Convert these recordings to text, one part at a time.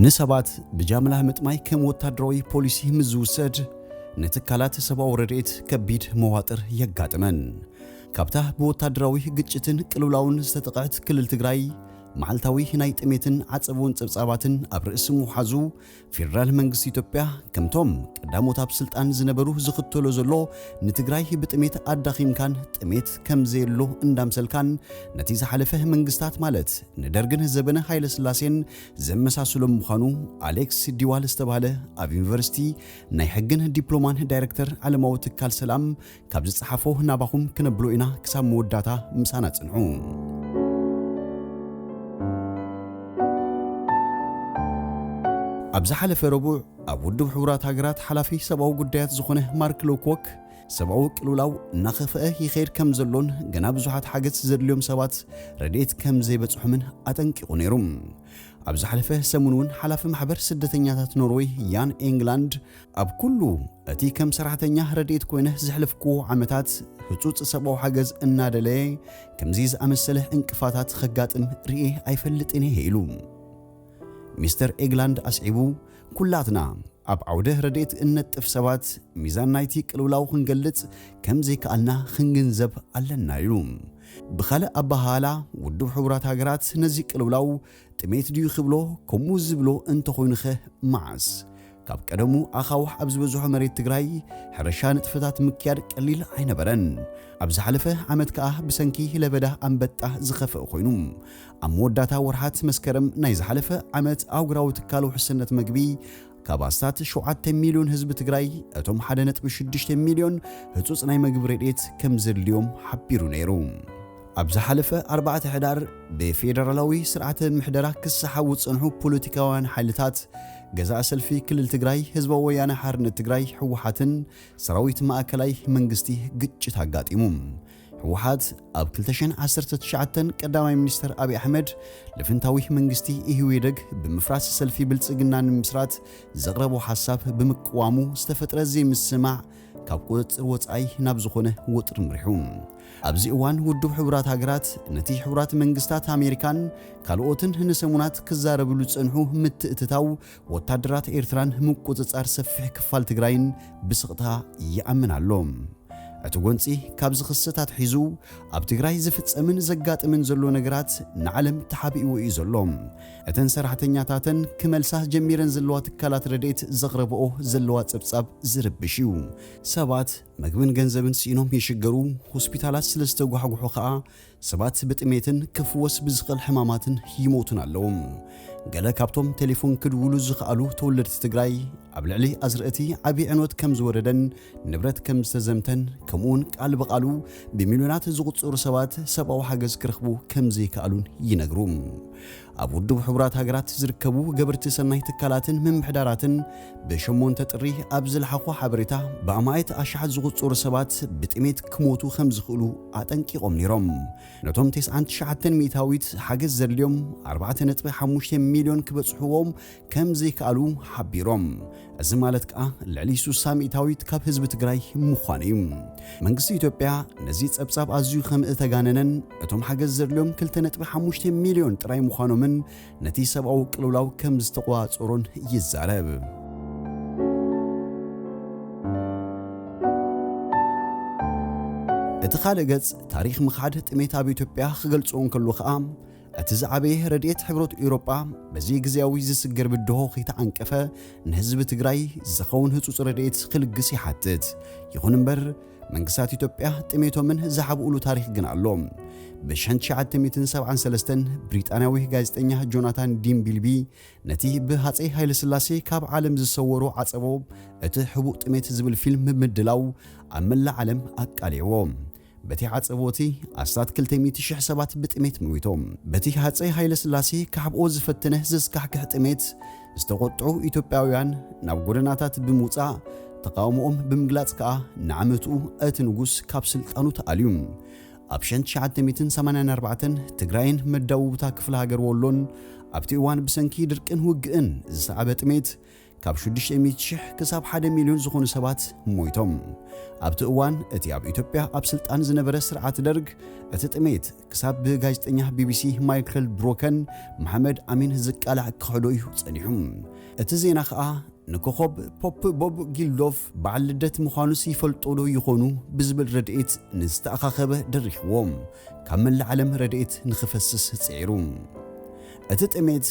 ንሰባት ብጃምላ ምጥማይ ከም ወታደራዊ ፖሊሲ ምስ ዝውሰድ፣ ንትካላት ሰብኣዊ ረድኤት ከቢድ መዋጥር የጋጥመን። ካብታ ብወታደራዊ ግጭትን ቅልውላውን ዝተጠቕዐት ክልል ትግራይ፣ መዓልታዊ ናይ ጥሜትን ዓጸቦን ጸብጻባትን ኣብ ርእሲ ምውሓዙ፣ ፌደራል መንግስቲ ኢትዮጵያ፣ ከምቶም ቀዳሞት ኣብ ስልጣን ዝነበሩ ዝኽተሎ ዘሎ፣ ንትግራይ ብጥሜት ኣዳኺምካን ጥሜት ከም ዘየሎ እንዳምሰልካን፣ ነቲ ዝሓለፈ መንግስታት ማለት ንደርግን ዘበነ ሃይለ ስላሴን ዘመሳስሎም ምዃኑ ኣሌክስ ዲዋል ዝተባህለ ኣብ ዩኒቨርሲቲ ናይ ሕግን ዲፕሎማን ዳይሬክተር ዓለማዊ ትካል ሰላም ካብ ዝጸሓፎ ናባኹም ክነብሎ ኢና። ክሳብ መወዳእታ ምሳና ጽንሑ። ኣብ ዝሓለፈ ረቡዕ ኣብ ውድብ ሕቡራት ሃገራት ሓላፊ ሰብኣዊ ጉዳያት ዝኾነ ማርክ ሎኮክ ሰብኣዊ ቅልውላው እናኸፍአ ይኸይድ ከም ዘሎን ገና ብዙሓት ሓገዝ ዘድልዮም ሰባት ረድኤት ከም ዘይበጽሖምን ኣጠንቂቑ ነይሩ። ኣብ ዝሓለፈ ሰሙን እውን ሓላፊ ማሕበር ስደተኛታት ኖርወይ ያን ኤንግላንድ ኣብ ኩሉ እቲ ከም ሰራሕተኛ ረድኤት ኮይነ ዘሕለፍክዎ ዓመታት ህጹጽ ሰብኣዊ ሓገዝ እናደለየ ከምዚ ዝኣመሰለ ዕንቅፋታት ኸጋጥም ርእየ ኣይፈልጥን እየ ኢሉ። ሚስተር ኤግላንድ ኣስዒቡ፣ ኩላትና ኣብ ዓውደ ረድኤት እነጥፍ ሰባት ሚዛን ናይቲ ቅልውላው ክንገልጽ ከም ዘይከኣልና ክንግንዘብ ኣለና ኢሉ። ብኻልእ ኣበሃህላ፣ ውድብ ሕቡራት ሃገራት ነዚ ቅልውላው ጥሜት ድዩ ክብሎ፣ ከምኡ ዝብሎ እንተኾይኑኸ መዓስ? ካብ ቀደሙ ኣኻውሕ ኣብ ዝበዝሖ መሬት ትግራይ ሕርሻ ንጥፈታት ምክያድ ቀሊል ኣይነበረን። ኣብ ዝሓለፈ ዓመት ከኣ ብሰንኪ ለበዳ ኣንበጣ ዝኸፍአ ኮይኑ፣ ኣብ መወዳእታ ወርሓት መስከረም ናይ ዝሓለፈ ዓመት ኣህጉራዊ ትካል ውሕስነት መግቢ ካብ ኣስታት ሸውዓተ ሚልዮን ህዝቢ ትግራይ እቶም ሓደ ነጥቢ ሽዱሽተ ሚልዮን ህጹጽ ናይ መግቢ ረድኤት ከም ዘድልዮም ሓቢሩ ነይሩ። ኣብ ዝሓለፈ ኣርባዕተ ሕዳር ብፌደራላዊ ስርዓተ ምሕደራ ክሰሓቡ ዝጸንሑ ፖለቲካውያን ሓይልታት ገዛእ ሰልፊ ክልል ትግራይ፣ ህዝባዊ ወያነ ሓርነት ትግራይ፣ ህወሓትን ሰራዊት ማእከላይ መንግስቲ ግጭት ኣጋጢሙ። ህወሓት ኣብ ክልተ ሽሕን ዓሰርተ ትሽዓተን ቀዳማይ ሚኒስተር ኣብይ ኣሕመድ ልፍንታዊ መንግስቲ ኢህወዴግ ብምፍራስ ሰልፊ ብልጽግና ንምስራት ዘቕረቦ ሓሳብ ብምቅዋሙ ዝተፈጥረ ዘይምስማዕ ካብ ቁጽጽር ወጻኢ ናብ ዝኾነ ወጥሪ ምሪሑ። ኣብዚ እዋን ውድብ ሕቡራት ሃገራት ነቲ ሕቡራት መንግስታት ኣሜሪካን ካልኦትን ንሰሙናት ክዛረብሉ ዝጸንሑ ምትእትታው ወታደራት ኤርትራን ምቁጽጻር ሰፊሕ ክፋል ትግራይን ብስቕታ ይኣምን ኣሎ። እቲ ጎንጺ ካብዚ ክስተት ኣትሒዙ ኣብ ትግራይ ዝፍጸምን ዘጋጥምን ዘሎ ነገራት ንዓለም ተሓቢእዎ እዩ ዘሎ። እተን ሰራሕተኛታተን ክመልሳ ጀሚረን ዘለዋ ትካላት ረድኤት ዘቕረብኦ ዘለዋ ጸብጻብ ዝርብሽ እዩ። ሰባት መግብን ገንዘብን ስኢኖም ይሽገሩ፣ ሆስፒታላት ስለ ዝተጓሕጉሑ ከኣ ሰባት ብጥሜትን ክፍወስ ብዝኽእል ሕማማትን ይሞቱን ኣለዉ። ገለ ካብቶም ቴሌፎን ክድውሉ ዝኸኣሉ ተወለድቲ ትግራይ ኣብ ልዕሊ ኣዝርእቲ ዓብዪ ዕንወት ከም ዝወረደን ንብረት ከም ዝተዘምተን ከምኡውን ቃል ብቓሉ ብሚልዮናት ዝቑጸሩ ሰባት ሰብኣዊ ሓገዝ ክረኽቡ ከም ዘይከኣሉን ይነግሩ። ኣብ ውድብ ሕቡራት ሃገራት ዝርከቡ ገበርቲ ሰናይ ትካላትን ምምሕዳራትን ብሸሞንተ ጥሪ ኣብ ዝለሓኾ ሓበሬታ ብኣማኢት ኣሽሓት ዝቑጸሩ ሰባት ብጥሜት ክሞቱ ከም ዝኽእሉ ኣጠንቂቖም ነይሮም። ነቶም ተስዓን ትሽዓተን ሚእታዊት ሓገዝ ዘድልዮም ኣርባዕተ ነጥቢ ሓሙሽተ ሚልዮን ክበጽሕዎም ከም ዘይከኣሉ ሓቢሮም። እዚ ማለት ከኣ ልዕሊ ሱሳ ሚእታዊት ካብ ህዝቢ ትግራይ ምዃኑ እዩ። መንግስቲ ኢትዮጵያ ነዚ ጸብጻብ ኣዝዩ ከም እተጋነነን እቶም ሓገዝ ዘድልዮም ክልተ ነጥቢ ሓሙሽተ ሚልዮን ጥራይ ምዃኖምን ነቲ ሰብኣዊ ቅልውላው ከም ዝተቖጻጸሮን ይዛረብ። እቲ ካልእ ገጽ ታሪኽ ምኽሓድ ጥሜት ኣብ ኢትዮጵያ ክገልጾ እንከሎ ከኣ፣ እቲ ዝዓበየ ረድኤት ሕብረት ኤውሮጳ በዚ ግዜያዊ ዝስገር ብድሆ ከይተዓንቀፈ ንህዝቢ ትግራይ ዝኸውን ህጹጽ ረድኤት ክልግስ ይሓትት። ይኹን እምበር፣ መንግስታት ኢትዮጵያ ጥሜቶምን ዝሓብኡሉ ታሪኽ ግን ኣሎ። ብሽሕን ትሽዓተ ሚእትን ሰብዓን ሰለስተን ብሪጣንያዊ ጋዜጠኛ ጆናታን ዲምቢልቢ ነቲ ብሃጸይ ሃይለስላሴ ካብ ዓለም ዝሰወሮ ዓጸቦ እቲ ሕቡእ ጥሜት ዝብል ፊልም ብምድላው ኣብ መላእ ዓለም ኣቃሊዕዎ። በቲ ዓጸቦ እቲ ኣስታት ክልተ ሚእቲ ሽሕ ሰባት ብጥሜት ሞይቶም። በቲ ሃጸይ ሃይለስላሴ ክሓብኦ ዝፈተነ ዘስካሕክሕ ጥሜት ዝተቖጥዑ ኢትዮጵያውያን ናብ ጎደናታት ብምውጻእ ተቓውሞኦም ብምግላጽ ከኣ ንዓመትኡ እቲ ንጉስ ካብ ስልጣኑ ተኣልዩ። ኣብ ሽሕን ትሽዓተ ሚእትን ሰማንያን ኣርባዕተን ትግራይን መዳውብታ ክፍለ ሃገር ወሎን ኣብቲ እዋን ብሰንኪ ድርቅን ውግእን ዝሰዓበ ጥሜት ካብ ሽዱሽተ ሚእቲ ሽሕ ክሳብ ሓደ ሚልዮን ዝኾኑ ሰባት ሞይቶም። ኣብቲ እዋን እቲ ኣብ ኢትዮጵያ ኣብ ስልጣን ዝነበረ ስርዓት ደርግ፣ እቲ ጥሜት ክሳብ ብጋዜጠኛ ቢቢሲ ማይክል ብሮከን መሓመድ ኣሚን ዝቃላዕ ክኽሕዶ እዩ ጸኒሑ። እቲ ዜና ከኣ ንኮኾብ ፖፕ ቦብ ጊልዶፍ በዓል ልደት ምዃኑስ ይፈልጦ ዶ ይኾኑ ብዝብል ረድኤት ንዝተኣኻኸበ ደሪኽዎም፣ ካብ መላእ ዓለም ረድኤት ንኽፈስስ ጽዒሩ። እቲ ጥሜት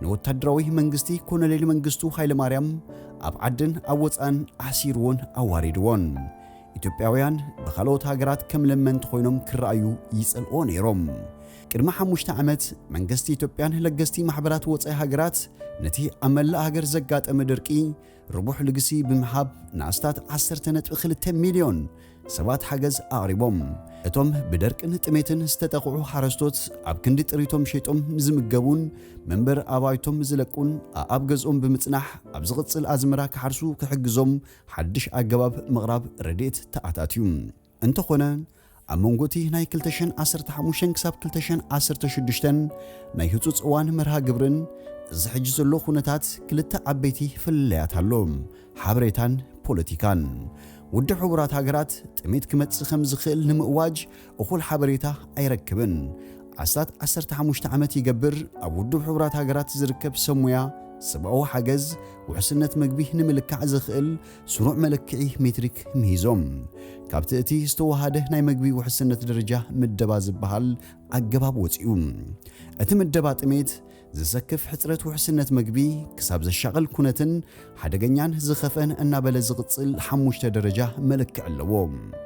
ንወታደራዊ መንግስቲ ኮሎኔል መንግስቱ ሃይለማርያም ኣብ ዓድን ኣብ ወጻእን ኣሕሲርዎን ኣዋሪድዎን። ኢትዮጵያውያን ብኻልኦት ሃገራት ከም ለመንቲ ኮይኖም ክረኣዩ ይጸልኦ ነይሮም። ቅድሚ ሓሙሽተ ዓመት መንግስቲ ኢትዮጵያን ለገስቲ ማሕበራት ወጻኢ ሃገራት ነቲ ኣብ መላእ ሃገር ዘጋጠመ ድርቂ ርቡሕ ልግሲ ብምሃብ ንኣስታት ዓሰርተ ነጥቢ ክልተ ሚልዮን ሰባት ሓገዝ ኣቕሪቦም። እቶም ብደርቅን ጥሜትን ዝተጠቕዑ ሓረስቶት ኣብ ክንዲ ጥሪቶም ሸይጦም ዝምገቡን መንበር ኣባይቶም ዝለቁን ኣኣብ ገዝኦም ብምጽናሕ ኣብ ዝቕጽል ኣዝመራ ክሓርሱ ክሕግዞም ሓድሽ ኣገባብ ምቕራብ ረድኤት ተኣታትዩ። እንተኾነ ኣብ መንጎ እቲ ናይ ክልተ ሽሕን ዓሰርተ ሓሙሽተን ክሳብ ክልተ ሽሕን ዓሰርተ ሽዱሽተን ናይ ህጹጽ እዋን መርሃ ግብርን እዚ ሕጂ ዘሎ ኩነታት ክልተ ዓበይቲ ፍልልያት ኣሎ፣ ሓበሬታን ፖለቲካን። ውድብ ሕቡራት ሃገራት ጥሜት ክመጽእ ከም ዝኽእል ንምእዋጅ እኹል ሓበሬታ ኣይረክብን። ኣስታት ዓሰርተ ሓሙሽተ ዓመት ይገብር ኣብ ውድብ ሕቡራት ሃገራት ዝርከብ ሰብ ሞያ ሰብኣዊ ሓገዝ ውሕስነት መግቢ ንምልካዕ ዘኽእል ስሩዕ መለክዒ ሜትሪክ ምሂዞም። ካብቲ እቲ ዝተወሃደ ናይ መግቢ ውሕስነት ደረጃ ምደባ ዝበሃል ኣገባብ ወጺኡ። እቲ ምደባ ጥሜት ዘሰክፍ ሕጽረት ውሕስነት መግቢ ክሳብ ዘሻቕል ኩነትን ሓደገኛን ዝኸፍአን እናበለ ዝቕጽል ሓሙሽተ ደረጃ መለክዒ ኣለዎ።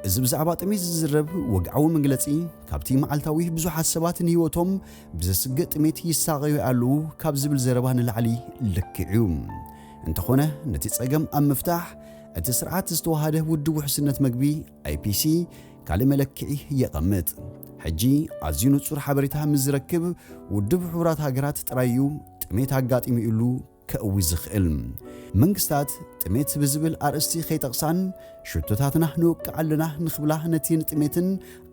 እዚ ብዛዕባ ጥሜት ዝዝረብ ወግዓዊ መግለጺ ካብቲ መዓልታዊ ብዙሓት ሰባት ንህይወቶም ብዘስግእ ጥሜት ይሳቐዩ ኣለዉ ካብ ዝብል ዘረባ ንላዕሊ ልክዕ እዩ። እንተኾነ ነቲ ጸገም ኣብ ምፍታሕ እቲ ስርዓት ዝተዋሃደ ውድብ ውሕስነት መግቢ ኣይፒሲ ካልእ መለክዒ የቐምጥ። ሕጂ ኣዝዩ ንጹር ሓበሬታ ምስ ዝረክብ ውድብ ሕቡራት ሃገራት ጥራይ እዩ ጥሜት ኣጋጢሙ ኢሉ ከእዊ ዝኽእል። መንግስታት ጥሜት ብዝብል ኣርእስቲ ከይጠቕሳን ሽቶታትና ንወቅዕ ኣለና ንኽብላ ነቲ ንጥሜትን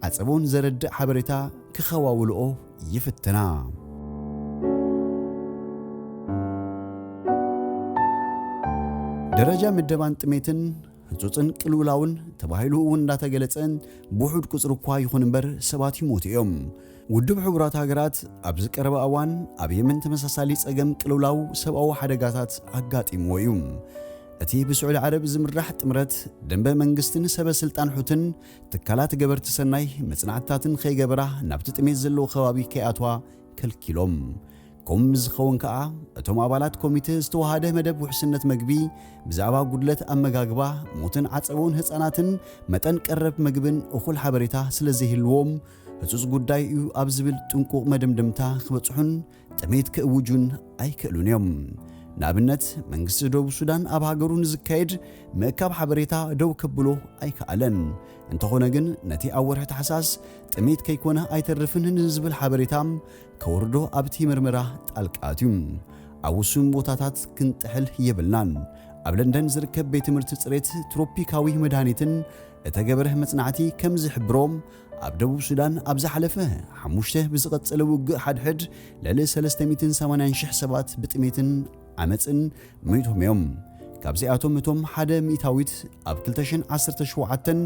ዓጸቦን ዘረድእ ሓበሬታ ክኸዋውልኦ ይፍትና። ደረጃ ምደባን ጥሜትን ህጹጽን ቅልውላውን ተባሂሉ እውን እንዳተገለጸ ብውሑድ ቁጽሪ እኳ ይኹን እምበር ሰባት ይሞቱ እዮም። ውድብ ሕቡራት ሃገራት ኣብዚ ቀረባ እዋን ኣብ የመን ተመሳሳሊ ጸገም ቅልውላው ሰብኣዊ ሓደጋታት ኣጋጢምዎ እዩ። እቲ ብስዑዲ ዓረብ ዝምራሕ ጥምረት ደንበ መንግስትን ሰበ ስልጣን ሑትን ትካላት ገበርቲ ሰናይ መጽናዕትታትን ከይገበራ ናብቲ ጥሜት ዘለዎ ከባቢ ከይኣትዋ ከልኪሎም። ከምኡ ምስ ዝኸውን ከኣ እቶም ኣባላት ኮሚተ ዝተዋሃደ መደብ ውሕስነት መግቢ ብዛዕባ ጉድለት ኣመጋግባ፣ ሞትን ዓጸቦን ህጻናትን መጠን ቀረብ መግብን እኹል ሓበሬታ ስለ ዘይህልዎም ህጹጽ ጉዳይ እዩ ኣብ ዝብል ጥንቁቕ መደምደምታ ክበጽሑን ጥሜት ክእውጁን ኣይክእሉን እዮም። ንኣብነት መንግስቲ ደቡብ ሱዳን ኣብ ሃገሩ ንዝካየድ ምእካብ ሓበሬታ ደው ከብሎ ኣይከኣለን። እንተኾነ ግን ነቲ ኣብ ወርሒ ታሕሳስ ጥሜት ከይኮነ ኣይተርፍን ንዝብል ሓበሬታ ከወርዶ ኣብቲ ምርመራ ጣልቃ ኣትዩ። ኣብ ውሱን ቦታታት ክንጥሕል የብልናን። ኣብ ለንደን ዝርከብ ቤት ትምህርቲ ጽሬት ትሮፒካዊ መድሃኒትን እተገበረ መጽናዕቲ ከም ዝሕብሮ ኣብ ደቡብ ሱዳን ኣብ ዝሓለፈ ሓሙሽተ ብዝቐጸለ ውግእ ሓድሕድ ልዕሊ ሰለስተ ሚእትን ሰማንያን ሽሕ ሰባት ብጥሜትን ዓመጽን ሞይቶም እዮም። ካብዚኣቶም እቶም ሓደ ሚእታዊት ኣብ ክልተ ሽሕን ዓሰርተ ሸውዓተን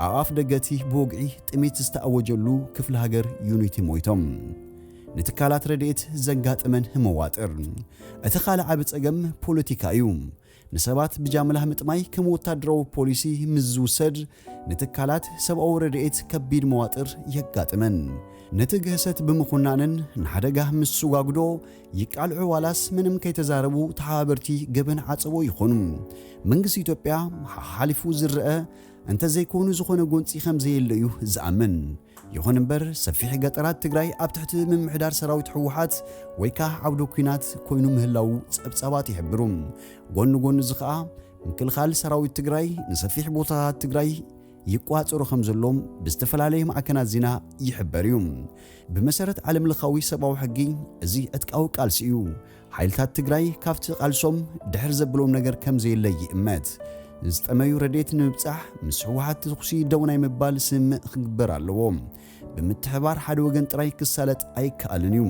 ኣብ ኣፍ ደገቲ ብወግዒ ጥሜት ዝተኣወጀሉ ክፍለ ሃገር ዩኒቲ ሞይቶም። ንትካላት ረድኤት ዘጋጠመን መዋጥር። እቲ ካልእ ዓቢ ጸገም ፖለቲካ እዩ። ንሰባት ብጃምላ ምጥማይ ከም ወታደራዊ ፖሊሲ ምስ ዝውሰድ ንትካላት ሰብኣዊ ረድኤት ከቢድ መዋጥር የጋጥመን። ነቲ ግህሰት ብምኹናንን ንሓደጋ ምስ ስጓግዶ ይቃልዑ ዋላስ ምንም ከይተዛረቡ ተሓባበርቲ ገበን ዓጸቦ ይኾኑ። መንግስቲ ኢትዮጵያ ሓሓሊፉ ዝረአ እንተዘይኮኑ ዝኾነ ጎንጺ ከም ዘየለ እዩ ዝኣምን። ይኹን እምበር ሰፊሕ ገጠራት ትግራይ ኣብ ትሕቲ ምምሕዳር ሰራዊት ህወሓት ወይ ከዓ ዓውደ ኲናት ኮይኑ ምህላዉ ጸብጻባት ይሕብሩ። ጎኒ ጎኒ እዚ ከዓ ምክልኻል ሰራዊት ትግራይ ንሰፊሕ ቦታታት ትግራይ ይቋጸሩ ከም ዘሎም ብዝተፈላለየ ማዕከናት ዜና ይሕበር እዩ። ብመሰረት ዓለም ለኻዊ ሰብኣዊ ሕጊ እዚ ዕጥቃዊ ቃልሲ እዩ። ሓይልታት ትግራይ ካብቲ ቃልሶም ድሕር ዘብሎም ነገር ከም ዘየለ ይእመት። ዝጠመዩ ረድኤት ንምብጻሕ ምስ ህወሓት ትኩሲ ደው ናይ ምባል ስምምዕ ክግበር ኣለዎ። ብምትሕባር ሓደ ወገን ጥራይ ክሳለጥ ኣይከኣልን እዩ።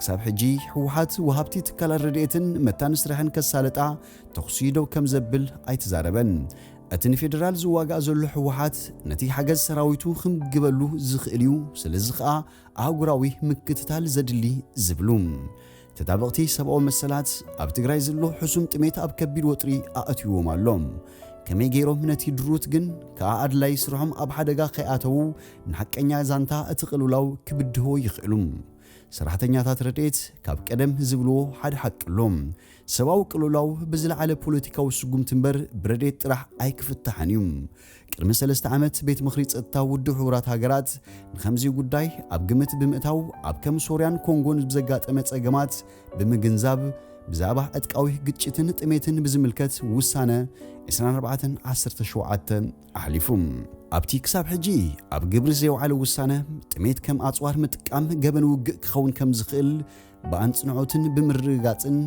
ክሳብ ሕጂ ህወሓት ወሃብቲ ትካላት ረድኤትን መታን ስራሕን ከሳለጣ ተኹሲ ደው ከም ዘብል ኣይተዛረበን። እቲ ንፌደራል ዝዋጋእ ዘሎ ህወሓት ነቲ ሓገዝ ሰራዊቱ ክምግበሉ ዝኽእል እዩ፣ ስለዚ ኸኣ ኣህጉራዊ ምክትታል ዘድሊ ዝብሉ ተጣበቕቲ ሰብኣዊ መሰላት፣ ኣብ ትግራይ ዘሎ ሕሱም ጥሜት ኣብ ከቢድ ወጥሪ ኣእትይዎም ኣሎ። ከመይ ገይሮም ነቲ ድሩት ግን ከኣ ኣድላይ ስርሖም ኣብ ሓደጋ ከይኣተዉ ንሓቀኛ ዛንታ እቲ ቅልውላው ክብድህዎ ይኽእሉ? ሰራሕተኛታት ረድኤት ካብ ቀደም ዝብልዎ ሓደ ሓቂ ኣሎ። ሰብኣዊ ቅልውላው ብዝለዓለ ፖለቲካዊ ስጉምቲ እምበር ብረድኤት ጥራሕ ኣይክፍታሕን እዩ። ቅድሚ ሰለስተ ዓመት ቤት ምኽሪ ጸጥታ ውድብ ሕቡራት ሃገራት ንኸምዚ ጉዳይ ኣብ ግምት ብምእታው ኣብ ከም ሶርያን ኮንጎን ብዘጋጠመ ጸገማት ብምግንዛብ ብዛዕባ ዕጥቃዊ ግጭትን ጥሜትን ብዝምልከት ውሳነ ዕስራን ኣርባዕተን ዓሰርተ ሸውዓተ ኣሕሊፉ። ኣብቲ ክሳብ ሕጂ ኣብ ግብሪ ዘይወዓለ ውሳነ ጥሜት ከም ኣጽዋር ምጥቃም ገበን ውግእ ክኸውን ከም ዝኽእል ብኣንጽንዖትን ብምርግጋጽን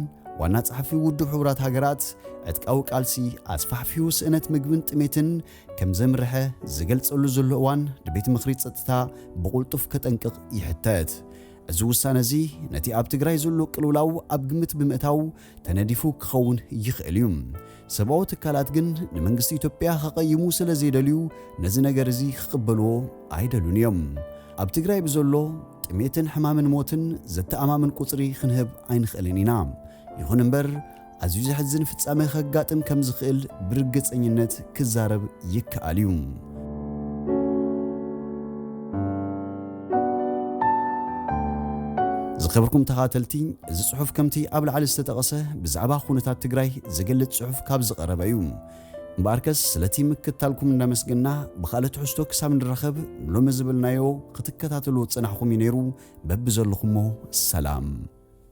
ዋና ጸሓፊ ውድብ ሕቡራት ሃገራት ዕጥቃዊ ቃልሲ ኣስፋሕፊሑ ስእነት ምግብን ጥሜትን ከም ዘምርሐ ዝገልጸሉ ዘሎ እዋን ንቤት ምኽሪ ጸጥታ ብቕልጡፍ ከጠንቅቕ ይሕተት። እዚ ውሳነ እዚ ነቲ ኣብ ትግራይ ዘሎ ቅልውላው ኣብ ግምት ብምእታው ተነዲፉ ክኸውን ይኽእል እዩ። ሰብኣዊ ትካላት ግን ንመንግስቲ ኢትዮጵያ ከቐይሙ ስለ ዘይደልዩ ነዚ ነገር እዚ ክቕበልዎ ኣይደሉን እዮም። ኣብ ትግራይ ብዘሎ ጥሜትን ሕማምን ሞትን ዘተኣማምን ቁጽሪ ክንህብ ኣይንኽእልን ኢና። ይኹን እምበር ኣዝዩ ዘሕዝን ፍጻመ ከጋጥም ከም ዝኽእል ብርግጸኝነት ክዛረብ ይከኣል እዩ። ዝኸበርኩም ተኻተልቲ፣ እዚ ጽሑፍ ከምቲ ኣብ ላዕሊ ዝተጠቐሰ ብዛዕባ ኩነታት ትግራይ ዝገልጽ ጽሑፍ ካብ ዝቐረበ እዩ። እምበኣርከስ ስለቲ ምክትታልኩም እንዳመስገና ብኻልእ ትሕዝቶ ክሳብ ንራኸብ ንሎሚ ዝበልናዮ ክትከታተልዎ ዝጸናሕኩም እዩ ነይሩ። በብዘለኹሞ ሰላም።